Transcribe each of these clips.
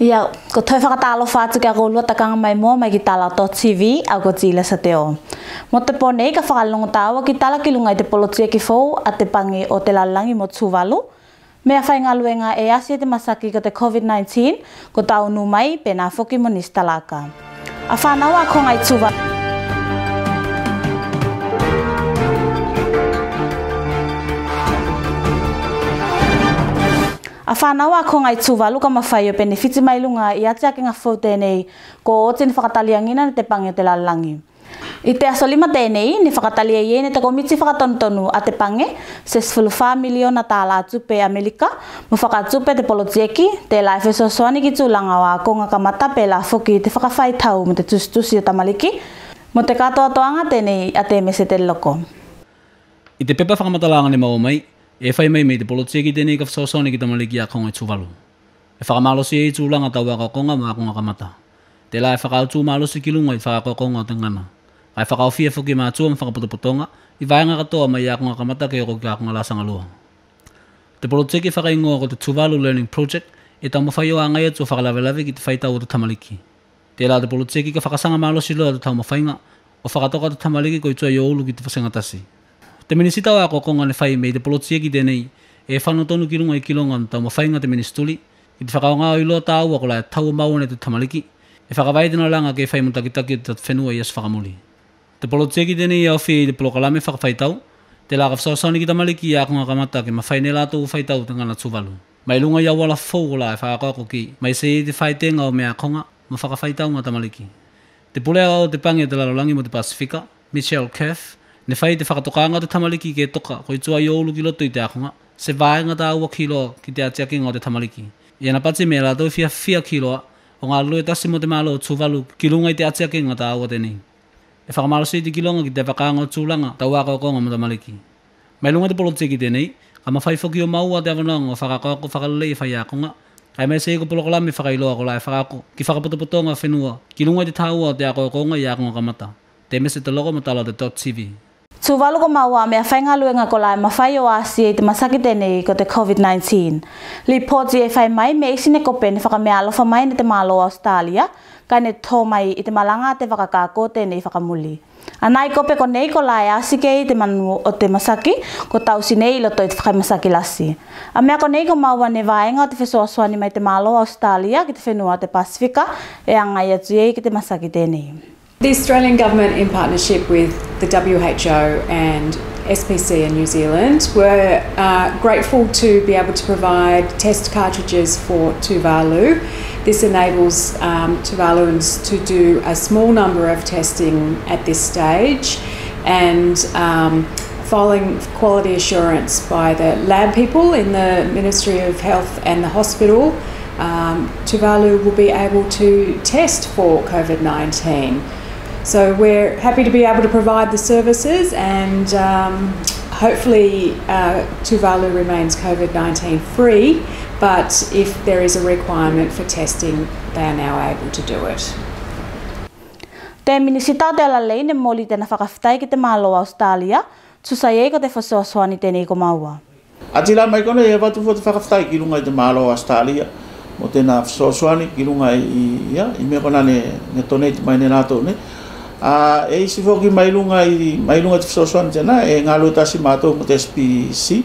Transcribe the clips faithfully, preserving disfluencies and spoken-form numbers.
Ia, ko toe fakatalofa atu ki a koulua takaga mai mua mai ki tala dot tv, au ko Tila Sateo. Mo te po nei ka fakalogo taua ki tala ki luga i te polotieki fou a te pagi o te lalolagi mo Tuvalu. Mea faigaluega e asi i te masaki ko te COVID nineteen, ko taunu mai, penā foki mo nisi tala aka. A fanau akoga i Tuvalu. A fanau akoga i Tuvalu ka mafai o penefiti mai luga i atiakega fou tenei, ko oti ne fakataliagina ne te pagi o te lalolagi. I te aso lima tenei, ne fakatalia i ei ne te komiti fakatonutonu a te pagi, se sefulu fa miliona tala tupe Amelika, mo fakatupe te polotieki, telā e fesoasoani ki tulaga o akoga kamata pelā foki te fakafaitau mo te tusitusi o tamaliki, mo te katoatoaga tenei a Temese Teloko. I te pepa fakamatalaga ne maua mai, e fai mai me i te polotieki tenei ka fesoasoani ki tamaliki akoga i Tuvalu. E fakamalosi ei tulaga tau akoakoga mo akoga kamata. Telā e fakautu malosi ki luga i fakaakoakoga o te gagana. Kae fakaofia foki matua mo fakapotopotoga i vaega katoa mai akoga kamata ke oko ki akoga lasaga lua. Te polotieki fakaigoa ko te Tuvalu Learning Project e taumafai o agai atu o fakalavelave ki te faitau o te tamaliki. Telā te polotieki ka fakasaga malosi loa te taumafaiga o fakatoka te tamaliki koi tuai o ulu ki te vasega tasi. Te minisita o akoakoga ne fai me i te polotieki tenei e fano tonu ki luga i kiloga o taumafaiga te minisituli ki te fakaaoga o iloa taua kolā e tau o maua ne te tamaliki e fakavae i tena laga ke fai mo takitaki o te fenua i aso fakamuli. Te polotieki tenei e aofia i te polokalame fakafaitau telā ka fesoasoani ki tamaliki i akoga kamata ke mafai ne latou o faitau te gagana Tuvalu mai luga i auala fou kolā e fakaakoako ki ei, maise i te faitega o mea akoga mo fakafaitauga tamaliki. Te pule aoao o te pagi o te lalolagi mo te Pasifika, Michelle Kerf, ne fai te fakatokaga o te tamaliki ke toka koi tuai o ulu ki loto i te akoga se vaega taua ki loa ki te atiakega o te tamaliki. Ia na pati me latou e fiafia ki loa o galue tasi mo te malo o Tuvalu ki luga i te atiakega taua tenei. E fakamalosi ei te kiloga ki te avakaga o tulaga tau akoakoga mo tamaliki. Mai luga i te polotieki tenei ka mafai foki o maua te avanoaga o fakaakoako fakalelei e faiakoga, kae maise ei ko polokalame fakailoa kolā e fakaako ki fakapotopotoga fenua ki luga i te taua o te akoakoga i akoga kamata. Temese Teloko mo tala o te dot tv. Tuvalu ko maua a mea faigaluega kolā e mafai o asi ei te masaki tenei ko te COVID nineteen. Lipoti e fai mai me isi ne kope ne fakameaalofa mai ne te malo o Ausetalia, kae ne to mai i te malaga a te vaka kako tenei fakamuli. A nai kope konei kolā e asi ki ei te manu o te masaki ko tausi nei i loto i te fakaimasaki lasi. A mea konei ko maua ne vaega o te fesoasoani mai te malo o Ausetalia ki te fenua o te Pasifika e agai atu i ei ki te masaki tenei. The Australian Government, in partnership with the W H O and S P C in New Zealand, were, uh, grateful to be able to provide test cartridges for Tuvalu. This enables, um, Tuvaluans to do a small number of testing at this stage, and, um, following quality assurance by the lab people in the Ministry of Health and the hospital, um, Tuvalu will be able to test for COVID nineteen. So we're happy to be able to provide the services, and, um, hopefully, uh, Tuvalu remains COVID nineteen free, but if there is a requirement for testing, they are now able to do it. Te minisita o te ola lei ne moli tena fakafetai ki te malo o Ausetalia, tusa i ei ko te fesoasoani tenei ko maua. Atila mai konei e avatu foki te fakafetai ki luga i te malo o Ausetalia mo tena fesoasoani ki luga i, i, ia, i mea konā ne, ne donate mai ne latou nei. A, e isi foki mai luga i, mai luga i te fesoasoani tenā e galue tasi matou mo te S P C.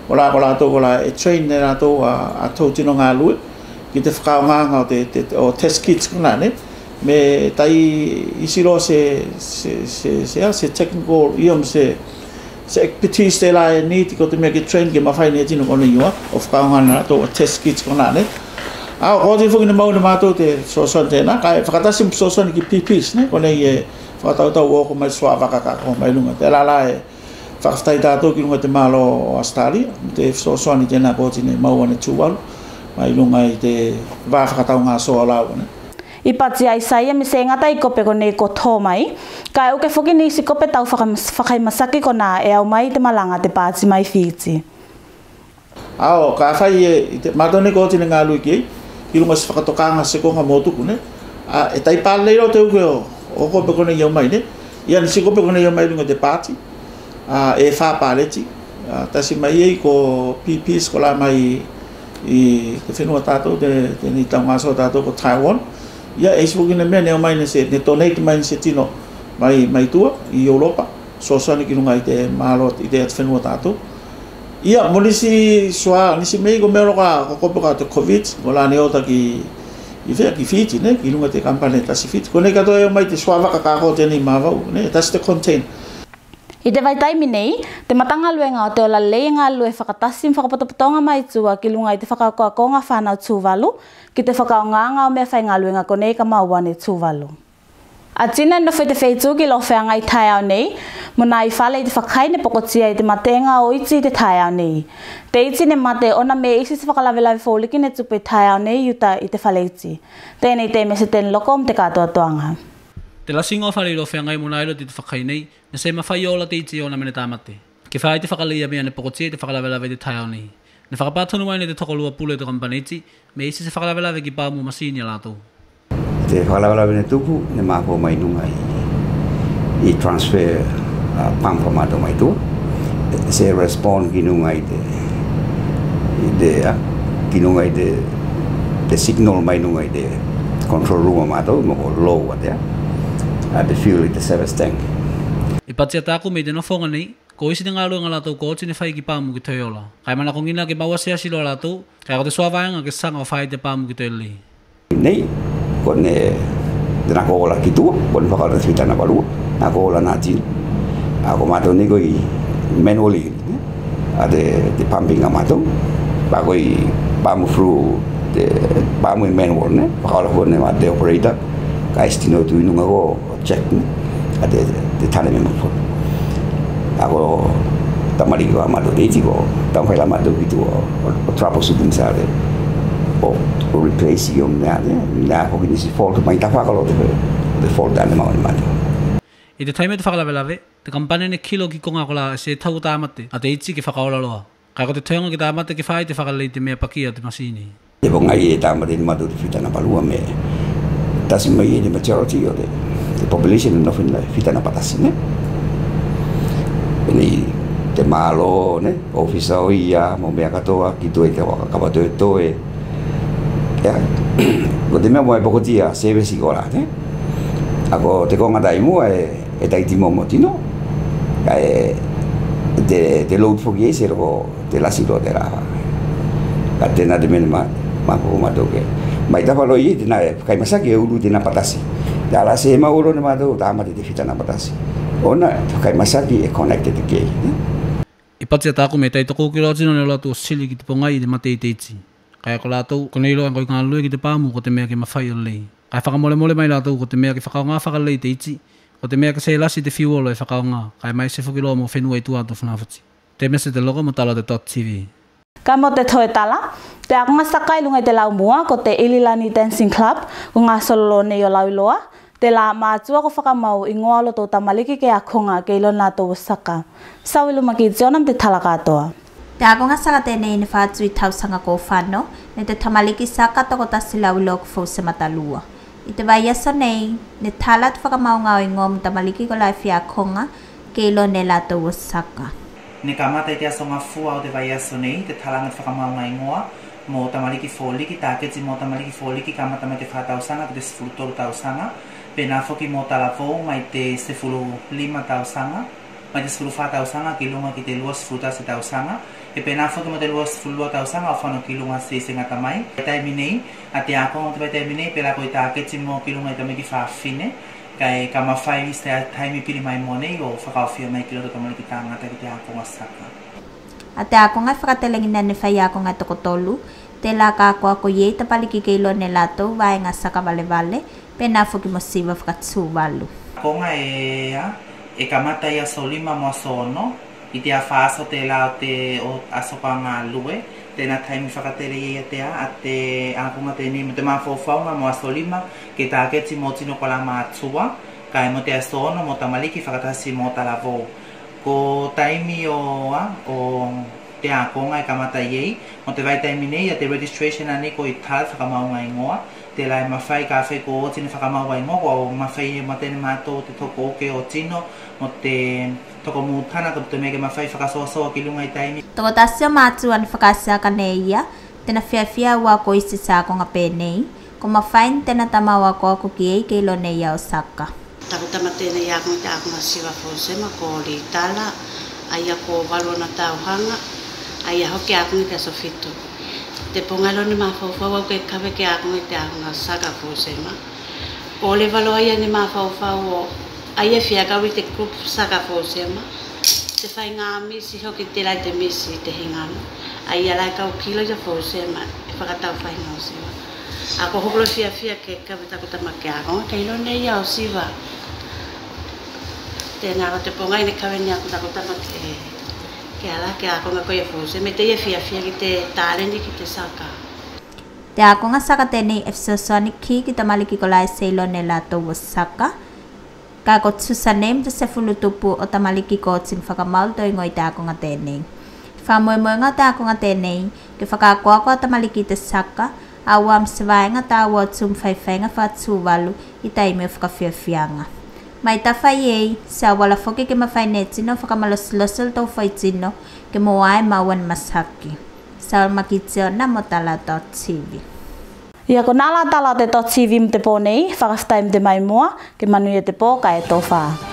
Kolā ko latou kolā e train ne latou a, a tou tino galue ki te fakaaogaga o te, te, o test kits konā nei. Me tai isi loa se, se, se, se, a, se technical, io, me se, se expertise telā e need ko te mea ke train ke mafai ne tino konei o fakaaoga ne latou a test kits konā nei. A, ko oti foki ne maua ne matou te fesoasoani tenā, kae fakatasi mo fesoasoani ki P Ps nei, konei e fakatautau o oko mai suā vaka kako mai luga. Telā la e fakafetai tatou ki luga i te malo o Ausetalia mo te fesoasoani tenā ko oti ne maua ne Tuvalu mai luga i te va fakataugasoa o laua nei. I pati a Isaia me se gata i kope konei ko to mai, kae uke foki nisi kope tau faka-, fakaimasaki konā e aumai i te malaga a te pati mai Fiti. Ao, kafai e, i te, matou nei ko oti ne galue ki ei, ki luga i se fakatokaga se koga mo tuku nei. A, e tai palei loa te uke o, o kope konei e aumai nei. Ia nisi kope konei e aumai luga i te pati. A, e fa paleti. A, tasi mai ei ko P Ps kolā mai, I te fenua tatou, te, tenei taugasoa tatou ko Taiwan. Ia, e isi foki ne mea ne o mai ne se, ne donate mai ne se tino mai, mai tua i Europa, fesoasoani ki luga i te malo, i te atufenua tatou. Ia, mo nisi suā, nisi mea ko mea loa ka, ko kope ka te COVID, kolā ne ota ki, i fea, ki Fiti, ne, ki luga te kamupani tasi Fiti. Konei katoa e o mai te suā vaka ka ko tenei mavau, ne, tasi te contain. I te vaitaimi nei, te matagaluega o te ola lei e galue fakatasi mo fakapotopotoga mai tua ki luga i te fakaakoakoga fanau Tuvalu, ki te fakaaogaga o mea faigaluega konei ka maua ne Tuvalu. A tino e nofo i te feitu ki Lofeagai taeao nei, mo nai fale i te fakai ne pokotia i te matega o iti i te taeao nei. Te iti ne mate ona me isi se fakalavelave foliki ne tupu i taeao nei i uta i te fale iti. Tenei te mea se teni loko mo te katoatoaga. Te lasiga o fale i Lofeagai mo nai loa i te fakai nei, ne se mafai o ola te iti ona me ne tamate. Ke faite fakalei a mea ne pokotia i te fakalavelave i te taeao nei. Ne fakapatonu mai ne te tokolua pule o te kamupani iti, me isi se fakalavelave ki pamu o masini a latou. Te fakalavelave ne tupu, ne makou mai luga i, i transfer, a, pump a matou mai tua. Se respond ki luga i te, i te, a, ki luga i te, te signal mai luga i te control room a matou, mo ko low a te, a, a te fuel i te service tank. I pati a taku me i te nofoga nei, ko isi ne galuega latou ko oti ne fai ki pamu ke toe ola. Kae manakogina ke maua se asiasi loa a latou, kae ko te suā vaega ke saga o faite pamu ke toe lei. Nei, konei, tena ko ola ki tua, konei fakaola te fita napa lua, na ko ola na tino. A ko matou nei koi manual i, a te, te pumping a matou, pa koi pamu through te pamu i manual, ne, fakaola konei ma te operator, kae isi tino tu i luga ko check, ne, a te, te tane me mafo. A ko tamaliki ko a matou te iti ko, tau fai la matou ki tua o, o troubleshooting sa te, o, o replace i o mea, ne, na ko ki nisi fault, mai tafa ka loa te, te fault ane mau ne matou. I te taimi o te fakalavelave, te kamupani ne kilo ki koga kolā e se tau o tamate a te iti ke fakaola loa. Kae ko te toega ke tamate ke faite fakalei te mea pakia o te masini. Te pogai e tamate ne matou te fita napa lua me tasi mai e te majority o te, te population e nofo i te fita napa tasi, ne. Penei te malo, ne, ofisa o ia, mo mea katoa, ki tua i te waka kapa toetoe. Ia, ko te mea mo e pokotia service kolā, ne. A ko te koga taimua e, e taiti mo mo tino. Kae te, te load foki e se loko te lasi loa te lava. Ka tena te mea ne ma, ma ko matou ke. Mai tafa loa i tena e, kai masaki e ulu tena patasi. Te ala se mau loa ne matou tamate te fita napa tasi. Ona, kai masaki e connected ke, ne? I pati a taku me tai tokouke loa tino ne ola atu o sili ki te pogai i te mate i te iti. Kae ko latou, konei loa e koi galue ki te pamu ko te mea ke mafai o lei. Kae fakamolemole mai latou ko te mea ke fakaaoga fakalei te iti, ko te mea ke se lasi te fuel e fakaaoga, kae maise foki loa mo fenua i tua atu o Funafuti. Te mea se te loko mo tala o te dot T V. Kae mo te toe tala, te akoga saka i luga i te laumua ko te Ililani Dancing Club, ko gasolo nei o lauiloa, telā matua ko fakamau igoa o lotou tamaliki ke akoga ke iloa ne latou o saka. Sau i luma ki Tiona mo te tala katoa. Te akoga saka tenei ne fatu i tausaga ko fano, ne te tamaliki saka tokotasi lauiloa ko Fausia Matalua. I te vaiaso nei, ne tala te fakamauga o igoa mo tamaliki kolā e fia akoga ke iloa ne latou o saka. Ne kamata i te Aso Gafua o te vaiaso nei te talaga o te fakamauga igoa mo tamaliki foliki, taketi mo tamaliki foliki kamata mai te fa tausaga ki te sefulu tolu tausaga, penā foki mo talavou mai te sefulu lima tausaga, mai te sefulu fa tausaga ki luga ki te lua sefulu tasi tausaga, e penā foki mo te lua sefulu lua tausaga o fano ki luga se isi e gata mai. Taimi nei, a te akoga o te vaitaimi nei pelā koi taketi mo ki luga i tamaliki fafine, kae ka mafai i se taimi pili mai mua nei o fakaaofia mai ki loto tamaliki tagata ki te akoga saka. A te akoga e fakatelegina ne faiakoga e tokotolu, telā ka akoako i ei tamaliki ke iloa ne latou vaega saka valevale, penā foki mo siva faka-Tuvalu. Akoga e, a, e kamata i Aso Lima mo Aso Ono, i te afa aso telā o te, o aso ka galue, tena taimi fakatele i ei a te, a, a te akoga tenei mo te mafaufauga mo Aso Lima, ke taketi mo tino kolā matua, kae mo te Aso Ono mo tamaliki fakatasi mo talavou. Ko taimi o, a, o te akoga e kamata i ei, mo te vaitaimi nei, a te registration a nei koi tala fakamauga igoa, telā e mafai kafai ko oti ne fakamau a igoa, ko mafai e mate ne matou te tokouke o tino, mo te tokomutana, ko te mea ke mafai fakasoasoa ki luga i taimi. Tokotasi o matua ne fakaasi aka ne ia, Tena fiafia au a ko isi se akoga penei, ko mafai ne tena tama au akoako ki ei ke iloa ne ia o Saka. Taku tama tenei a akoga i te akoga siva Fusema ko Litala, a ia ko valu ona tauhaga, a ia hoki akoga i te Aso Fitu. Te pogai loa ne mafaufau au ke kave ke akoga i te akoga Saka Fusema. Ko leva loa ia ne mafaufau o a ia fia kau i te group Saka Fusema. Te faiga misi hoki tela i te misi i te higano. A ia la e kau kilo ia Fusema e fakatau faiga o siva. A ko hoki loa fiafia ke kave taku tama ke akoga ke iloa ne ia o siva. Tena loa te pogai ne kave ne aku taku tama ke, ke ala ke akoga ko ia Fusema, me te ia fiafia ki te taleni ki te saka. Te akoga saka tenei e fesoasoani ki, ki tamaliki kolā e se iloa ne latou o saka. Kae ko tusa nei mo te sefulu tupu o tamaliki ko oti ne fakamaulu to igoa i te akoga tenei. Fakamoemoega o te akoga tenei ke fakaakoako a tamaliki i te saka, auā mo se vaega tāua o tu mo faifaiga faka-Tuvalu i taimi o fakafiafiaga. Mai tafa i ei, se auala foki ke mafai ne tino o fakamalosilosi o latou foitino ke mo a e maua ne masaki. Saul Makitiona mo tala dot TV. Ia konā la tala o te dot TV mo te po nei, fakafetai mo te maimoa, ke manuia te po kae tofa.